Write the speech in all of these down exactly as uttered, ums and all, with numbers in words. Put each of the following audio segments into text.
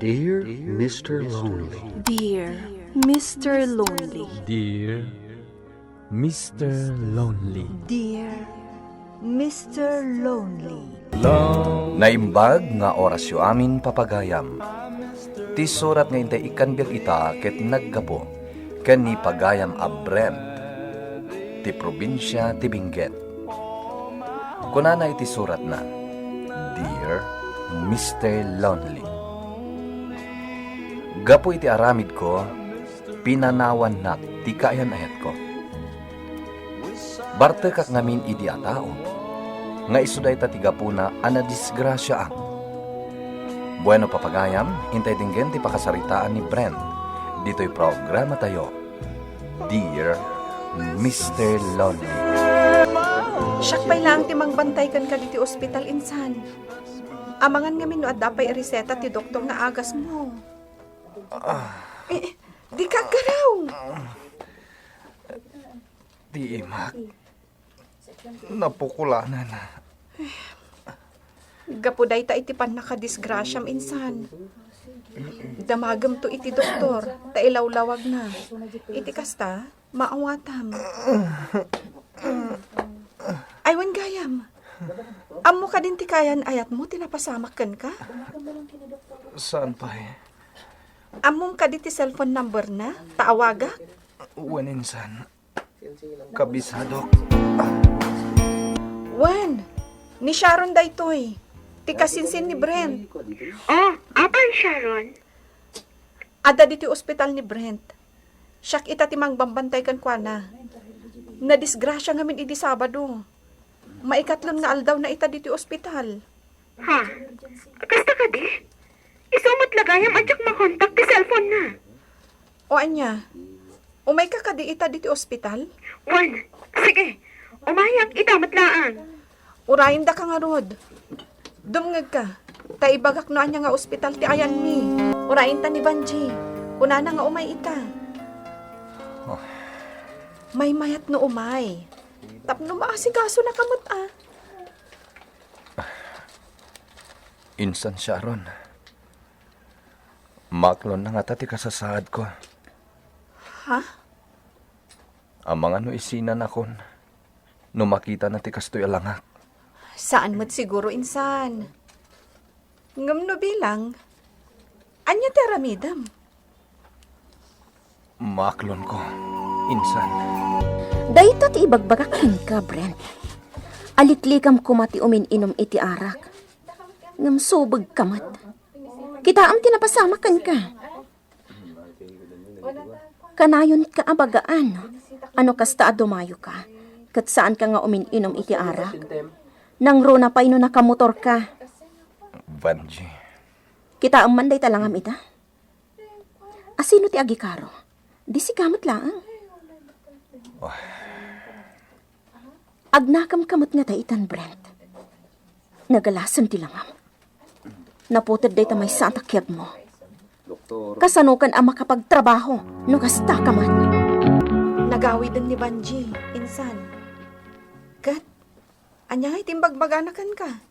Dear Mister Lonely. Dear Mister Lonely. Dear Mister Lonely. Dear Mister Lonely. Naimbag nga orasyo amin, papagayam. Ti surat nga intay ikkan biag ita ket naggapu ken ni pagayam a Brent, ti probinsia ti Benguet. Kunana iti suratna, "Dear Mister Lonely, gapu iti aramidko, pinanawannak ti kaayan-ayatko. Bartekak ngamin idi a tao nga isu dayta ti gapuna a nadisgrasiaak. Bueno, papagayam, intay denggen ti pakasaritaan ni Brent ditoy programatayo, Dear Mister Lonely." Siak pay laeng ti mangbantay kenka ditoy ospital, insan. Amangan ngamin no adda pay reseta ti doktor nga agasmo. Eh, eh, dika aggaraw. Ti imak, napukulanan. Gapu dayta iti pannakadisgrasiam, insan. Damagemto iti doktor, ta ilawlawagna. Iti kasta, maawatam. Ay, wen gayam. Ammo kadin ti kaayan-ayatmo ti napasamak kenka? Saan pay. Ammom kadi ti cellphone number na? Ta awagak? Wen, insan. Kabisadok. Wen, ni Sharon daytoy. Ti kasinsin ni Brent. Oh, apay, Sharon? Adda ditoy ospital ni Brent. Siak ita ti mangbambantay kenkuana. Nadisgrasia ngamin idi Sabado. Maikatlon nga aldawna ita ditoy ospital. Ha? Kasta kadi? Isu met la gayam a diak makontak ti cellphone na. O ania? Umayka kadi ita ditoy ospital? Wen, sige. Umayak ita met laeng. Urayendaka ngarud. Dumngegka. Ta ibagak no ania nga ospital ti ayanmi. Urayenta ni Vanji. Kunana nga umay ita. Oh. Maymayat no umay. Tapno maasigasonaka met a. Insan, Sharon. Maaklonna ngata ti kasasaadko. Ha? Amangan no isinanakon no makitana ti kastoy a langak. Saan met siguro, insan. Ngem no bilang, ania ti aramidem? Maaklonko, insan. Dayta ti ibagbagak kenka, Brent. Aliklikam koma ti umin-inum iti arak. Ngem subegka met. Kitaem ti napasamak kenka. Kanayonka a bagaan, a no kasta a dumayoka, ket saanka nga umin-inum iti arak. Nangruna pay no nakamotorka. Vanji. Kitaem man dayta langam ita? Asino ti agikaro? Di sika met laeng. Oh. Agnakemka met ngata itan, Brent. Nagalasen ti langam. Naputed dayta maysa a takiagmo. Kasanokan a makapagtrabaho no kastaka met? Nagawiden ni Vanji, insan. Ket, ania ngay ti imbagbagana kenka?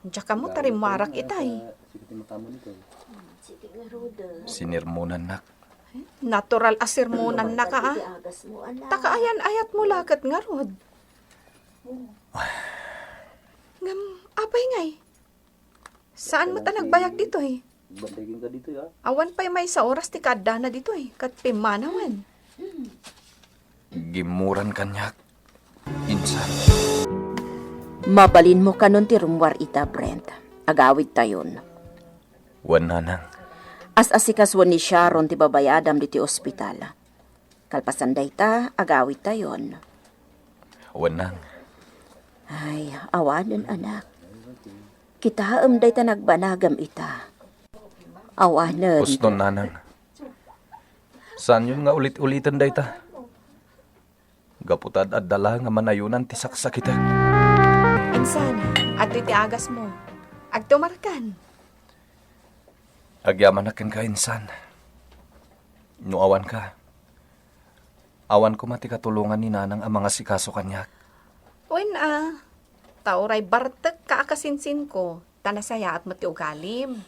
Diak ammo ta rimmuarak itay. Sinirmonannak. Natural a sirmonannaka, a. Ta kaayan-ayatmo la ket ngarud. Ngem, apay ngay? Saan met a nagbayag ditoy? Awan pay maysa oras ti kaaddana ditoy, ket pimmanawen. Gimmuran kaniak, insan. Mabalinmo kanon ti rummuar ita, Brent. Agawidtayon. Wen, nanang. As-asikasuen ni Sharon ti babayadam ditoy ospital. Kalpasan dayta, agawidtayon. Wen, nang. Ay, awanen, anak. Kitaem dayta nagbanagam ita. Awanen. Uston, nanang. Saanyon nga ulit-uliten dayta? Gapu ta ad-adda la nga manayonan ti saksakitek. Insan, adtoy ti agasmo. Agtumarkan. Agyamanak kenka, insan. No awanka, awan koma ti katulongan ni nanang a mangasikaso kaniak. Wen a, ta uray bartekka a kasinsinko, ta nasayaat met ti ugalim.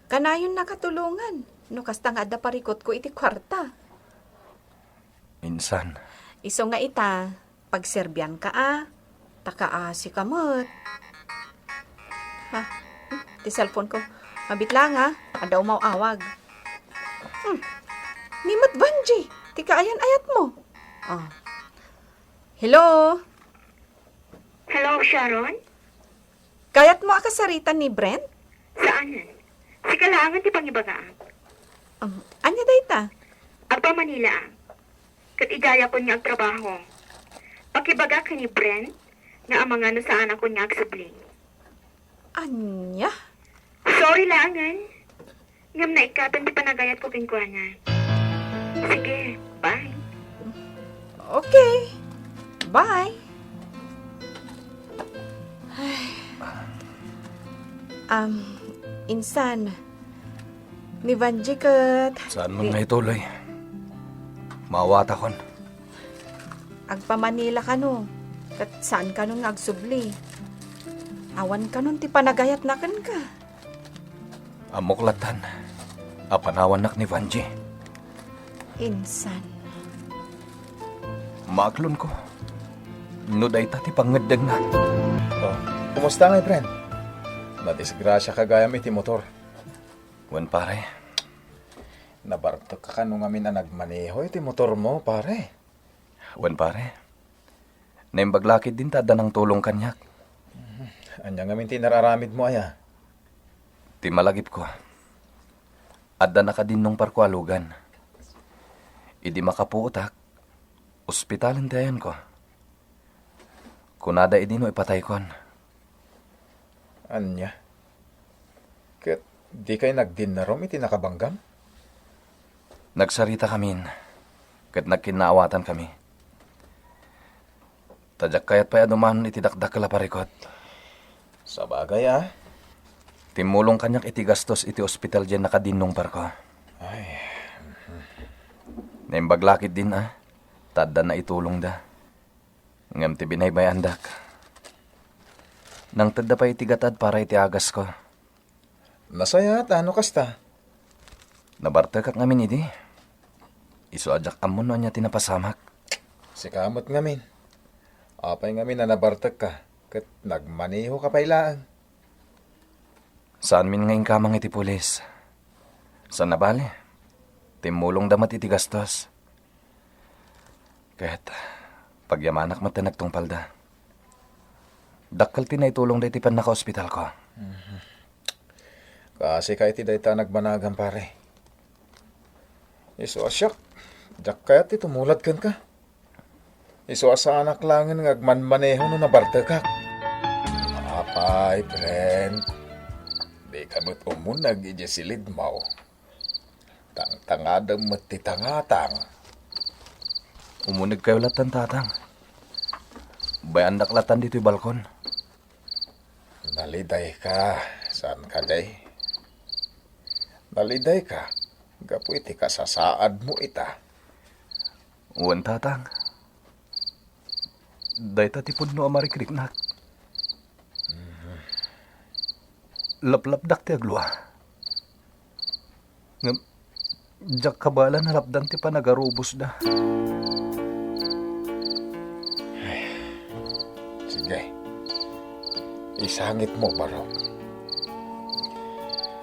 Kanayon nakatulongan, no kasta nga adda parikutko iti kuarta. Insan. Isu nga ita, pagserbianka a, ta kaasika met. Ha? Hmm, ti cellphone ko. Mabit lang, ha? Adda umaw-awag. Hmm. Ni met Vanji, ti kaayan-ayatmo. Ah. Hello? Hello, Sharon? Kayatmo a kasarita ni Brent? Saanen. Sika laengen ti pangibagaak. Um, ania dayta? Agpa-Manila a. Ket idiay a koniak agtrabaho. Pakibaga ken ni Brent nga amangan no saan a koniak agsubli. Ania? Sorry laengen. Ngem naikatan ti panagayatko kenkuana. Sige, bye. Okay. Bye. Ay. Um, insan, ni Vanji ket Saan man di- nga ituloy? Maawatakon. Agpa-Manila kano, ket saan kano nga agsubli. Awan kanon ti panagayatna kenka. Ammok lattan a panawannak ni Vanji. Insan. Maaklonko no dayta ti pangngeddengna. Oh, kumusta ngay, friend? Nadisgrasiaka gayam iti motor. Wen, pare. Nabartekka kano ngamin a nagmaneho iti motormo, pare? Wen, pare. Naimbag la ketdin ta adda nangtulong kaniak. Ania ngamin ti inar-aramidmo aya? Ti malagipko, adda nakadinnong parko a lugan. Idi makapuotak, ospitalen ti ayanko. Kunada idi no ipataykon. Ania? Ket dikay nagdinnarom iti nakabanggam? Nagsaritakamin, ket nagkinnaawatankami. Ta diak kayat pay a dumanon iti dakdakkel a parikut. Sabagay a. Timmulong kaniak iti gastos iti ospital diay nakadinnong parko. Ay. Naimbag la ketdin a, ta adda naitulongda. Ngem ti binaybay-andak, nangtedda pay iti gatad para iti agasko. Nasayaat a no kasta. Nabartekak ngamin idi. Isu a diak ammo no ania ti napasamak. Sika met ngamin. Apay ngamin a nabartekka, ket nagmanehoka pay laeng? Saanmin nga inkamang iti pulis. Saan a bale, timmulongda met iti gastos. Ket pagyamanak met ta nagtungpalda. Dakkel ti naitulongda iti pannakaospitalko. Mhm. Kaasika iti dayta a nagbanagam, pare. Isu a siak, diak kayat ti tumulad kenka. Isu a saanak laengen nga agmanmaneho no nabartekak. Apay, friend, dika met umuneg idiay silidmo. Tangtangadem met ti tangatang. Umunegkayo lattan, Tatang. Bayandak lattan ditoy balkon. Nalidayka, saan kadi? Nalidayka gapu iti kasasaadmo ita. Wen, Tatang. Dayta ti pudno a marikriknak. Laplapdak ti aglua. Ngem, diak kabaelan a lapdan ti panagarubosda. Ay, sige. Isangitmo, Barok.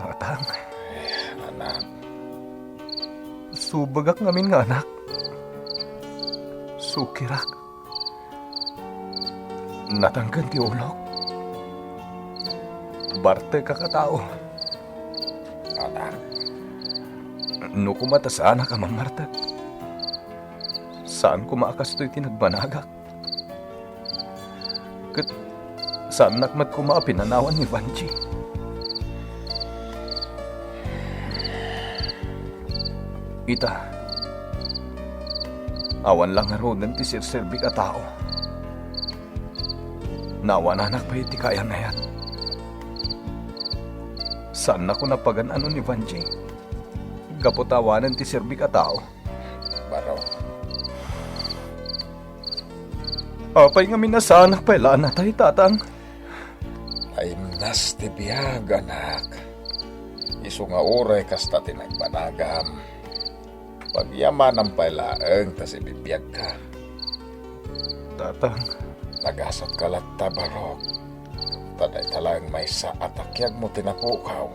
Tatang. Ay, anak. Subegak ngamin nga anak. Sukirak. Natangken ti ulok. Bartekak a tao. Anak. No koma ta saanak a mammartek, saan koma a kastoy ti nagbanagak. Ket saannak met koma a pinanawan ni Vanji. Ita, awan la ngaruden ti serserbik a tao. Naawananak pay iti kaayan-ayat. Saannak a pagan-anon ni Vanji gapu ta awanen ti serbik a tao. Barok. Apay ngamin a saanak pay la a natay, Tatang? Naimnas ti biag, anak. Isu nga uray kasta ti nagbanagam, pagyamanam pay laeng ta sibibiagka. Tatang. Nagasatka latta, Barok. Ta dayta laeng maysa a takiagmo ti napukaw.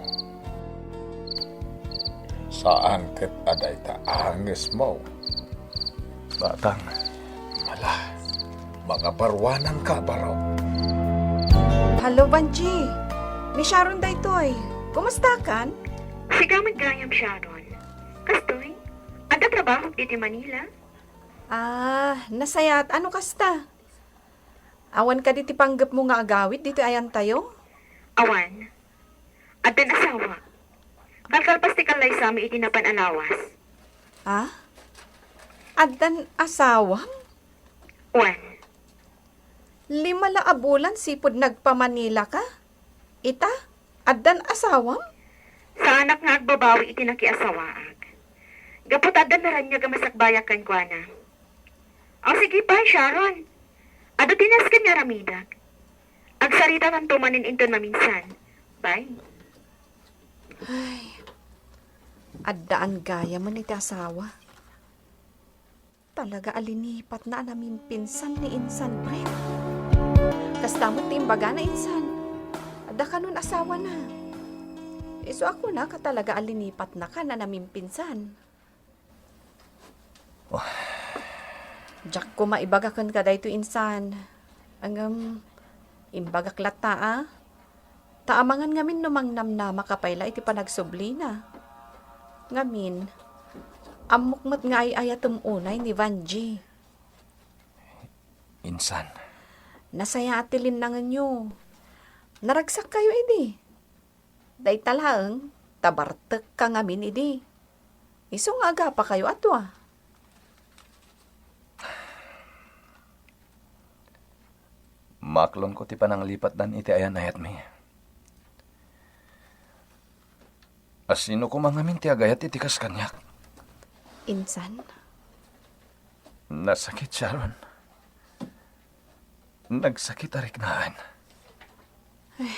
Saan ket a dayta angesmo. Tatang. Ala, mangabaruananka, Barok. Hello, Vangie. Ni Sharon daytoy. Kumustakan? Sika met gayam, Sharon. Kastoy? Adda trabahok ditoy Manila? Ah, nasayaat. Ano kasta? Awan kadi ti panggepmo nga agawid ditoy ayantayo? Awan. Addan asawa. Kalkalpas ti kallaysami iti napan a lawas. Ha? Addan asawam? Wen. Lima la a bulan sipud nagpa-Manila ka? Ita, addan asawam? Saanak nga agbabawi iti nakiasawaak. Gapu ta addan naraniag a masakbayak kenkuana. Aw, sige pay, Sharon. Adda ti nasken nga aramidek. Agsaritatanto manen inton maminsan. Bye. Ay, addaan gayamen iti asawa. Talaga a linipatna a namimpinsan ni insan Brent. Kasta met ti imbagana insan. Adda kanon asawana. Isu a kunak a talaga a linipatnakan a namimpinsan. Oh. Diak koma ibaga kenka daytoy insan. Ngem, imbagak latta a. Ta amangan ngamin no mangnamnamaka pay la iti panagsublina. Ngamin, ammok met nga ay-ayatem unay ni Vangie. Insan. Nasayaat ti linnangenyo. Naragsakkayo idi. Dayta laeng, ta bartekka ngamin idi. Isu nga agapakayo a dua. Maaklonko ti pananglipatdan iti ayan-ayatmi. A sino koma ngamin ti agayat iti kas kaniak? Insan? Nasakit, Sharon. Nagsakit a riknaan. Ay.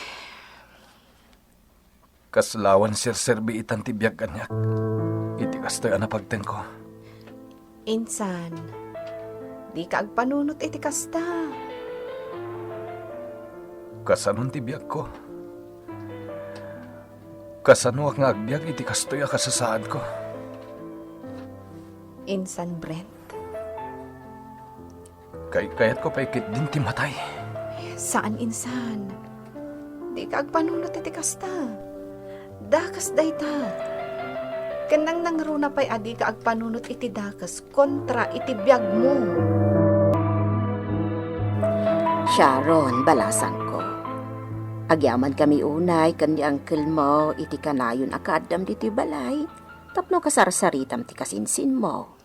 Kasla awan serserbiitan ti biag kaniak iti kastoy a napagtengko. Insan, dika agpanunot iti kasta. Kasanon ti biagko? Kasanoak nga agbiag iti kastoy a kasasaadko? Insan Brent. Kaykayatko pay ketdin ti matay. Saan, insan. Dika agpanunot iti kasta. Dakes dayta. Ken nangnangruna pay a dika agpanunot iti dakes kontra iti biagmo. Sharon, balasangko. Agyamankami unay ken ni uncle mo iti kanayon a kaaddam ditoy balay tapno kasarsaritam ti kasinsinmo.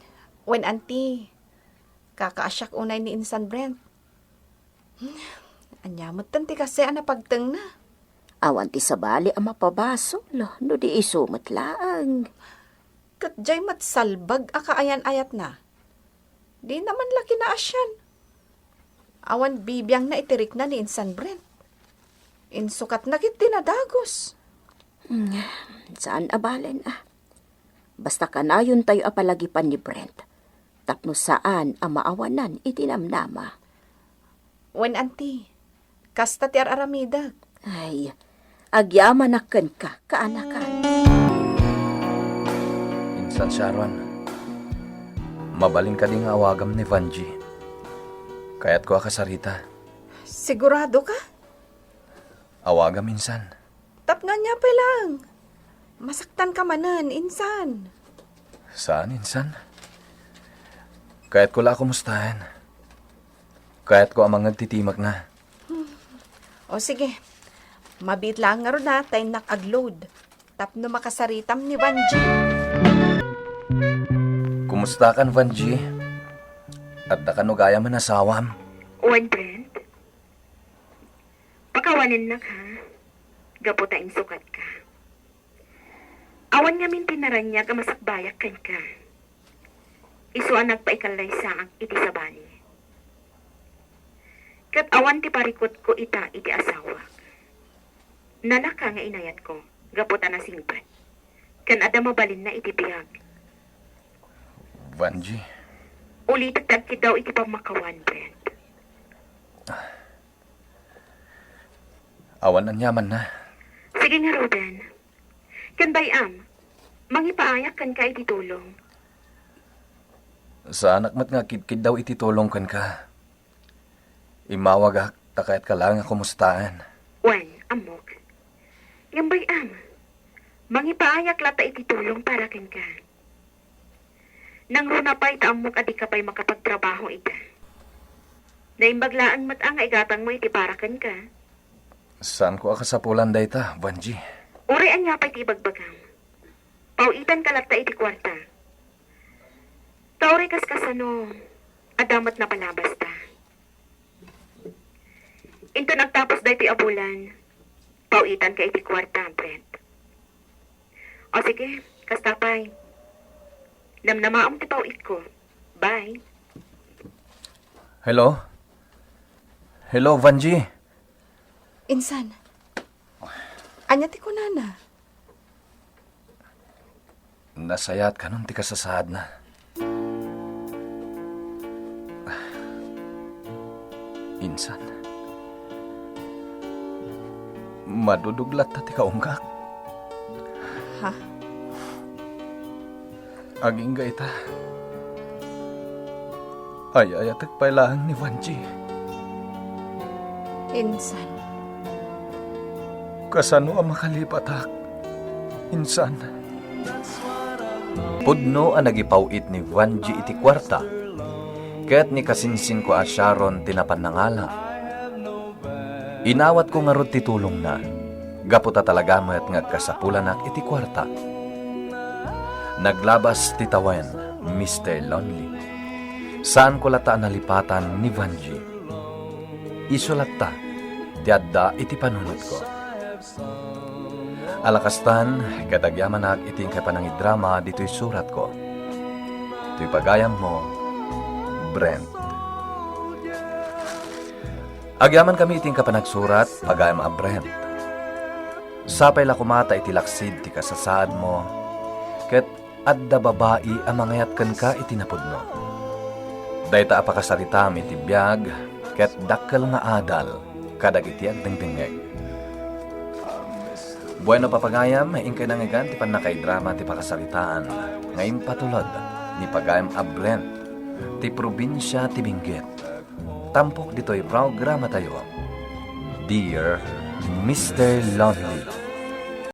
Wen, anti, kakaasiak unay ni insan Brent. Ania metten ti kasdiay a napagtengna? Awan ti sabali a mapabasol no di isu met laeng. Ket diay met salbag a kaayan-ayatna. Dina man la kinaasian. Awan bibiangna iti rikna ni insan Brent. Insukatna ketdi nadagus. Hmm, saan a balen a. Basta kanayontayo a palagipan ni Brent tapno saan a maawanan iti namnama. Wen, anti, kasta ti ar-aramidek. Ay, agyamanak kenka, kaanakan. Insan Sharon, mabalin kadi nga awagam ni Vangie? Kayatko a kasarita. Sigurado ka? Awagam insan. Tapno ania pay laeng. Masaktanka manen, insan. Saan, insan? Kayatko la a kumustaen. Kayatko a mangngeg ti timekna. O sige. Mabiit laeng ngarud a ta innak agload tapno makasaritam ni Vangie. Kumustakan, Vangie? Adda kano gayamen asawam? Wen, Brent. Pakawanennak, ha? Gapu ta insukatka. Awan ngamin ti naraniag a masakbayak kenka. Isu a nagpaikallaysaan iti sabali. Ket awan ti parikutko ita iti asawak. Nanaka nga inayatko. gapu ta nasingpet. Ken adda mabalinna iti biag. Vangie. Ulitek ti agkiddaw iti pammakawan, Brent. Awan aniamanna. Sige ngaruden. Ken bay-am, mangipaayak kenka iti tulong. Saanak met nga agkidkiddaw iti tulong kenka. Immawagak ta kayatka laeng a kumustaen. Wen, ammok. Ngem bay-am, mangipaayak latta iti tulong para kenka. Nangruna pay ta ammok a dika pay makapagtrabaho ita. Naimbag laeng met a nga igatangmo iti para kenka. Saanko a kasapulan dayta, Vangie. Uray ania pay ti ibagbagam, paw-itanka latta iti kuarta. Ta uray kas kasano, adda met napalabasta. Inton agtapos daytoy a bulan, paw-itanka iti kuarta, Brent. O sige, kasta pay. Namnamaam ti paw-itko. Bye. Hello? Hello, Vangie? Insan. Ania ti kunana? Nasayaat kanon ti kasasaadna. Insan. Madudog latta ti kaunggak. Ha? Agingga ita. Ay-ayatek pay laeng ni Vangie. Insan. Kasano a makalipatak? Insan. Pudno a nagipaw-it ni Vangie iti kuarta, ket ni kasinsinko a Sharon ti napan nangala. Inawatko ngarud ti tulongna, gapu ta talaga met nga agkasapulanak iti kuarta. Naglabas ti tawen, Mister Lonely. Saanko latta a nalipatan ni Vangie. Isu latta ti adda iti panunotko. Ala kastan, ket agyamanak iti inkay panangidrama ditoy suratko. Toy pagayammo, Brent. Agyamankami iti inkay panagsurat, pagayam a Brent. Sapay la koma ta iti laksid ti kasasaadmo, ket adda babai a mangayat kenka iti napudno. Dayta a pakasaritam iti biag, ket dakkel nga adal kadagiti agdengdengngeg. Bueno, papagayam, inkay nangngegan ti pannakaidrama ti pakasaritaan nga impatulod ni pagayam a Brent ti probinsia ti Benguet. Tampok ditoy programatayo, Dear Mister Lonely.